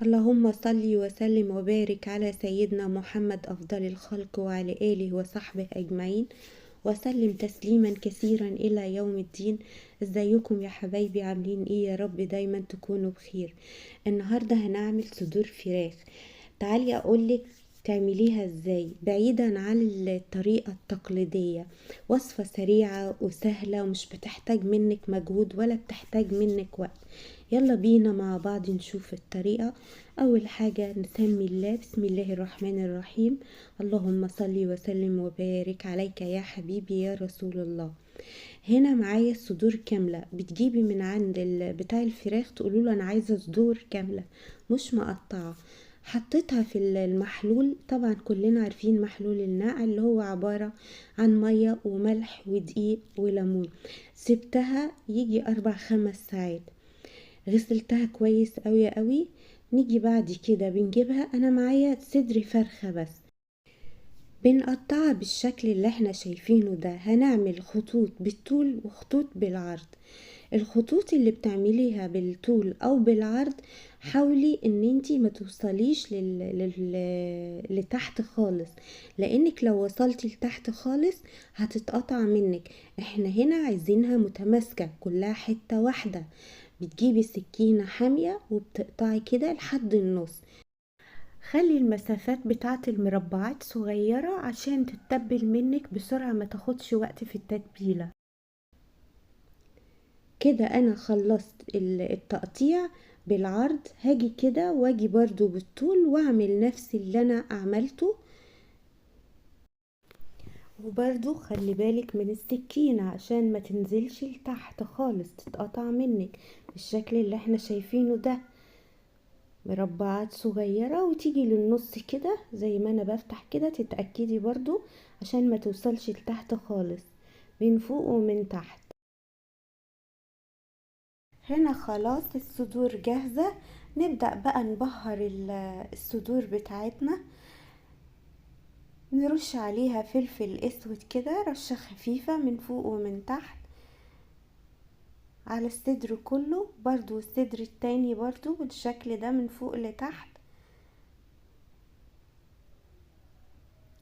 اللهم صل وسلم وبارك على سيدنا محمد أفضل الخلق وعلى آله وصحبه أجمعين وسلم تسليما كثيرا إلى يوم الدين. ازيكم يا حبايبي؟ عاملين ايه؟ يا رب دايما تكونوا بخير. النهاردة هنعمل صدور فراخ. تعالي اقولك تعمليها ازاي بعيدا عن الطريقة التقليدية. وصفة سريعة وسهلة ومش بتحتاج منك مجهود ولا بتحتاج منك وقت. يلا بينا مع بعض نشوف الطريقة. اول حاجة نسمي الله، بسم الله الرحمن الرحيم. اللهم صل وسلم وبارك عليك يا حبيبي يا رسول الله. هنا معايا الصدور كاملة، بتجيبي من عند بتاع الفراخ تقولوا له انا عايزة صدور كاملة مش مقطعة. حطيتها في المحلول، طبعا كلنا عارفين محلول النقع اللي هو عبارة عن مية وملح ودقيق وليمون. سبتها يجي 4-5 ساعات، غسلتها كويس قوي قوي. نيجي بعد كده بنجيبها، انا معايا صدر فرخة بس، بنقطعها بالشكل اللي احنا شايفينه ده. هنعمل خطوط بالطول وخطوط بالعرض. الخطوط اللي بتعمليها بالطول او بالعرض حاولي ان انتي ما توصليش لتحت خالص، لانك لو وصلتي لتحت خالص هتتقطع منك. احنا هنا عايزينها متماسكة كلها حتة واحدة. بتجيبي سكينة حامية وبتقطعي كده لحد النص. خلي المسافات بتاعت المربعات صغيرة عشان تتبل منك بسرعة، ما تاخدش وقت في التتبيلة. كده انا خلصت التقطيع بالعرض. هاجي كده واجي برضو بالطول واعمل نفس اللي انا عملته. وبرضو خلي بالك من السكينة عشان ما تنزلش لتحت خالص تتقطع منك بالشكل اللي احنا شايفينه ده. مربعات صغيرة وتيجي للنص كده زي ما انا بفتح كده، تتأكدي برضو عشان ما توصلش لتحت خالص من فوق ومن تحت. هنا خلاص الصدور جاهزة. نبدأ بقى نبهر الصدور بتاعتنا. نرش عليها فلفل اسود كده رشة خفيفة من فوق ومن تحت على الصدر كله، برضو الصدر التاني برضو بالشكل ده من فوق لتحت.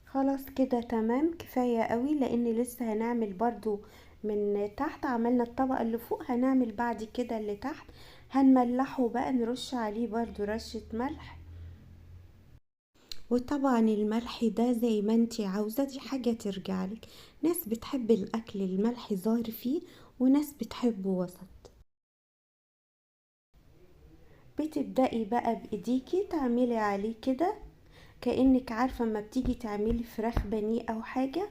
خلاص كده تمام، كفاية قوي لان لسه هنعمل برضو من تحت. عملنا الطبقة اللي فوق، هنعمل بعد كده اللي تحت. هنملحه بقى، نرش عليه برضو رشة ملح. وطبعا الملح ده زي ما انتي عاوزة، دي حاجة ترجعلك. ناس بتحب الاكل الملح ظاهر فيه وناس بتحبه وسط. بتبدأي بقى بايديكي تعملي عليه كده كأنك عارفة ما بتيجي تعملي فراخ بانيه او حاجة،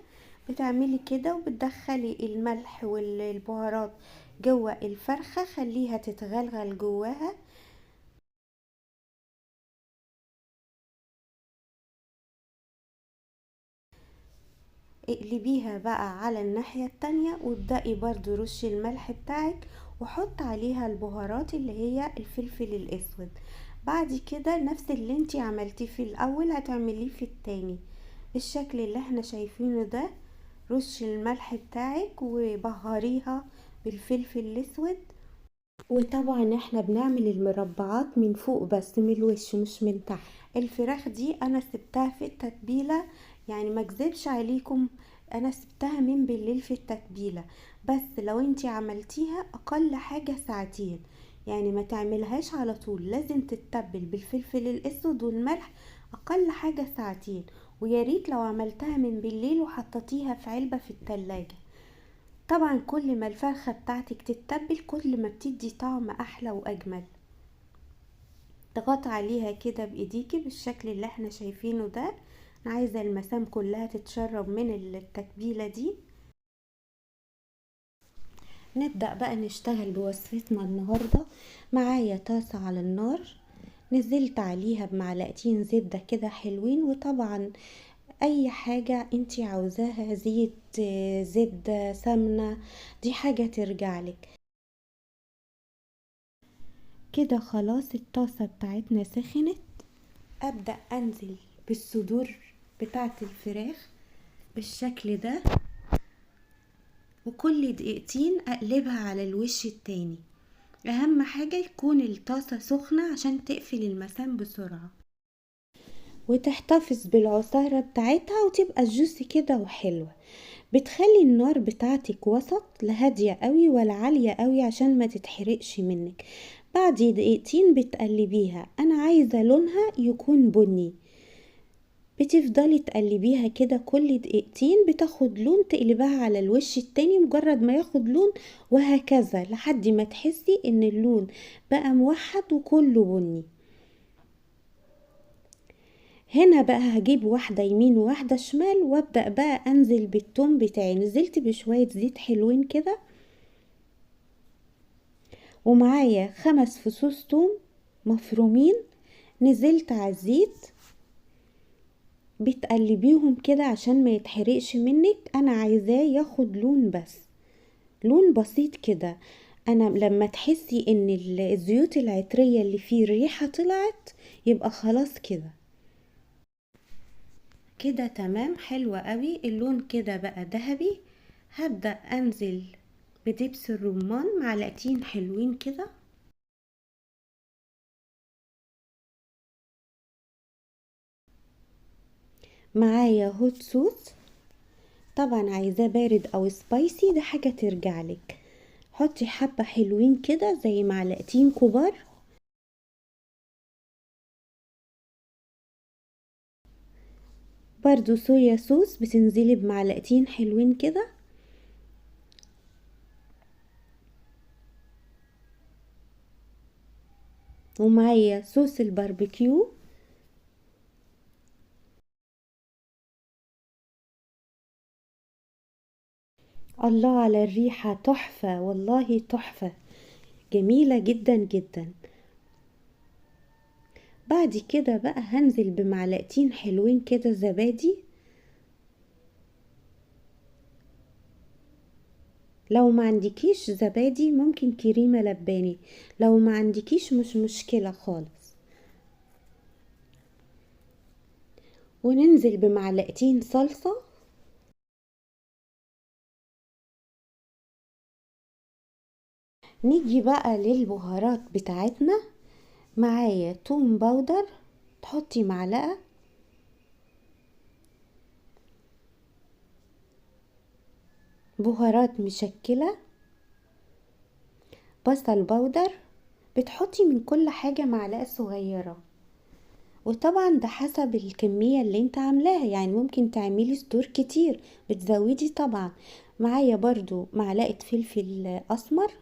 بتعملي كده وبتدخلي الملح والبهارات جوه الفرخة، خليها تتغلغل جواها. اقلبيها بقى على الناحية التانية وابدأي برضو رشي الملح بتاعك وحط عليها البهارات اللي هي الفلفل الاسود. بعد كده نفس اللي انتي عملتيه في الاول هتعمليه في التاني بالشكل اللي احنا شايفينه ده. رشي الملح بتاعك وبهريها بالفلفل الاسود. وطبعا احنا بنعمل المربعات من فوق بس، من الوش مش من تحت. الفراخ دي انا سبتها في التتبيلة، يعني ما اكذبش عليكم انا سبتها من بالليل في التتبيلة، بس لو انتي عملتيها اقل حاجة ساعتين، يعني ما تعملهاش على طول، لازم تتبل بالفلفل الاسود والملح اقل حاجة ساعتين. ويا ريت لو عملتها من بالليل وحطيتيها في علبة في التلاجة. طبعا كل ما الفرخة بتاعتك تتبل كل ما بتدي طعم احلى واجمل. تغطي عليها كده بايديكي بالشكل اللي احنا شايفينه ده. انا عايزة المسام كلها تتشرب من التتبيلة دي. نبدأ بقى نشتغل بوصفتنا النهاردة. معايا طاسة على النار، نزلت عليها بمعلقتين زبدة كده حلوين، وطبعا اي حاجة انتي عاوزاها، زيت، زبدة، سمنة، دي حاجة ترجعلك. كده خلاص الطاسة بتاعتنا سخنت. ابدأ انزل بالصدور بتاعت الفراخ بالشكل ده، وكل دقيقتين اقلبها على الوش التاني. اهم حاجة يكون الطاسة سخنة عشان تقفل المسام بسرعة وتحتفظ بالعصارة بتاعتها وتبقى juicy كده وحلوة. بتخلي النار بتاعتك وسط، لا هادية قوي ولا عالية قوي عشان ما تتحرقش منك. بعد دقيقتين بتقلبيها، انا عايزة لونها يكون بني، بتفضلي تقلبيها كده كل دقيقتين بتاخد لون، تقلبها على الوش التاني مجرد ما ياخد لون، وهكذا لحد ما تحسي ان اللون بقى موحد وكله بني. هنا بقى هجيب واحدة يمين وواحدة شمال، وابدأ بقى انزل بالثوم بتاعي. نزلت بشوية زيت حلوين كده، ومعايا 5 فصوص ثوم مفرومين، نزلت على الزيت. بتقلبيهم كده عشان ما يتحرقش منك، انا عايزاه ياخد لون بس، لون بسيط كده. انا لما تحسي ان الزيوت العطرية اللي فيه الريحة طلعت يبقى خلاص كده كده تمام، حلوة قوي. اللون كده بقى ذهبي. هبدأ انزل بدبس الرمان معلقتين حلوين كده، معايا hot sauce، طبعا عايزاه بارد او spicy ده حاجة ترجع لك. حطي حبة حلوين كده زي معلقتين كبار. برضو soya sauce بتنزلي بمعلقتين حلوين كده. ومعايا صوص الباربيكيو. الله على الريحة، تحفة والله تحفة، جميلة جدا جدا. بعد كده بقى هنزل بمعلقتين حلوين كده زبادي. لو ما عندكيش زبادي ممكن كريمة لباني، لو ما عندكيش مش مشكلة خالص. وننزل بمعلقتين صلصة. نيجي بقى للبهارات بتاعتنا. معايا توم powder، تحطي معلقة، بهارات مشكلة، بصل powder، بتحطي من كل حاجة معلقة صغيرة، وطبعا ده حسب الكمية اللي انت عاملاها، يعني ممكن تعملي صدور كتير بتزودي طبعا. معايا برضو معلقة فلفل اسمر،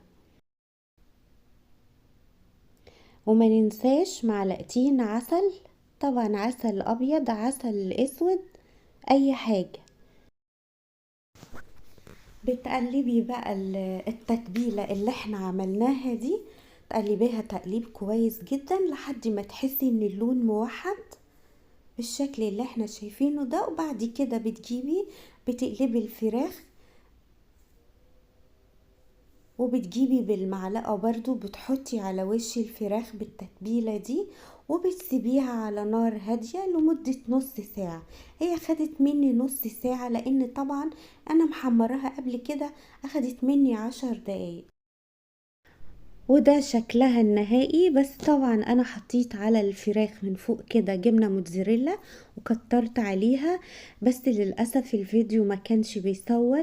وما ننساش معلقتين عسل، طبعا عسل ابيض عسل اسود اي حاجة. بتقلبي بقى التتبيلة اللي احنا عملناها دي، تقلبيها تقليب كويس جدا لحد ما تحسي ان اللون موحد بالشكل اللي احنا شايفينه ده. وبعد كده بتقلبي الفراخ، وبتجيبي بالمعلقة برضو بتحطي على وش الفراخ بالتتبيلة دي، وبتسيبيها على نار هادية لمدة نص ساعة. هي خدت مني نص ساعة لان طبعا انا محمراها قبل كده، اخدت مني 10 دقايق. وده شكلها النهائي. بس طبعا انا حطيت على الفراخ من فوق كده جبنة موتزاريلا وكترت عليها، بس للأسف الفيديو ما كانش بيصور.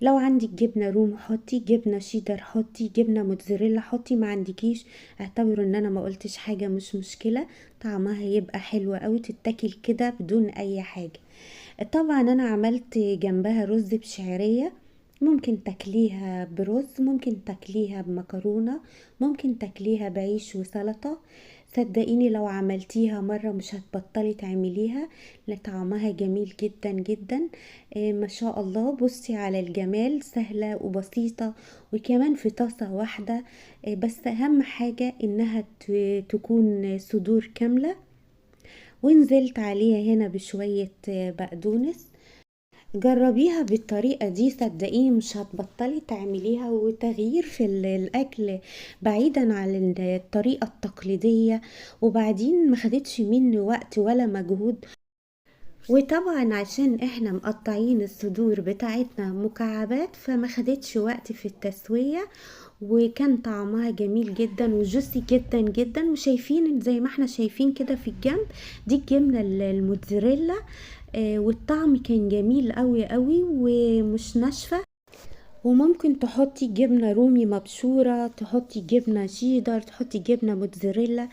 لو عندك جبنة روم حطي، جبنة شيدر حطي، جبنة موتزاريلا حطي، ما عندكيش اعتبروا ان انا ما قلتش حاجة، مش مشكلة، طعمها يبقى حلو قوي تتاكل كده بدون اي حاجة. طبعا انا عملت جنبها رز بشعرية، ممكن تاكليها برز، ممكن تاكليها بمكرونة، ممكن تاكليها بعيش وسلطة. صدقيني لو عملتيها مرة مش هتبطلي تعمليها، لطعمها جميل جدا جدا. ما شاء الله. بصي على الجمال، سهلة وبسيطة وكمان في طاسة واحدة. بس اهم حاجة انها تكون صدور كاملة. ونزلت عليها هنا بشوية بقدونس. جربيها بالطريقة دي صدقيني مش هتبطلي تعمليها، وتغيير في الأكل بعيدا عن الطريقة التقليدية، وبعدين ما خدتش مني وقت ولا مجهود. وطبعا عشان احنا مقطعين الصدور بتاعتنا مكعبات فما خدتش وقت في التسوية، وكان طعمها جميل جدا و juicy جدا جدا. وشايفين زي ما احنا شايفين كده في الجنب دي الجبنة الموتزاريلا، والطعم كان جميل قوي قوي ومش ناشفة. وممكن تحطي جبنة رومي مبشورة، تحطي جبنة شيدر، تحطي جبنة موتزاريلا،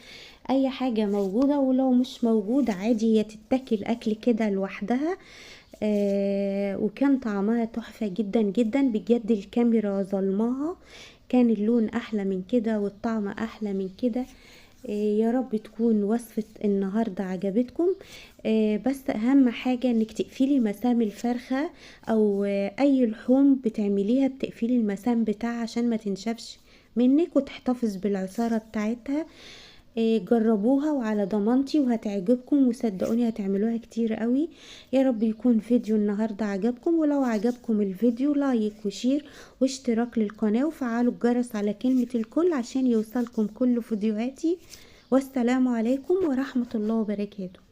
اي حاجة موجودة، ولو مش موجودة عادي هي تتاكل اكل كده لوحدها. وكان طعمها تحفة جدا جدا بجد. الكاميرا ظلماها، كان اللون احلى من كده والطعم احلى من كده. يا رب تكون وصفة النهاردة عجبتكم. بس اهم حاجة انك تقفلي مسام الفرخة او اي لحوم بتعمليها، بتقفلي المسام بتاعها عشان ما تنشفش منك وتحتفظ بالعصارة بتاعتها. جربوها وعلى ضمانتي وهتعجبكم، وصدقوني هتعملوها كتير قوي. يا رب يكون فيديو النهاردة عجبكم، ولو عجبكم الفيديو like و share واشتراك للقناة، وفعلوا الجرس على كلمة الكل عشان يوصلكم كل فيديوهاتي. والسلام عليكم ورحمة الله وبركاته.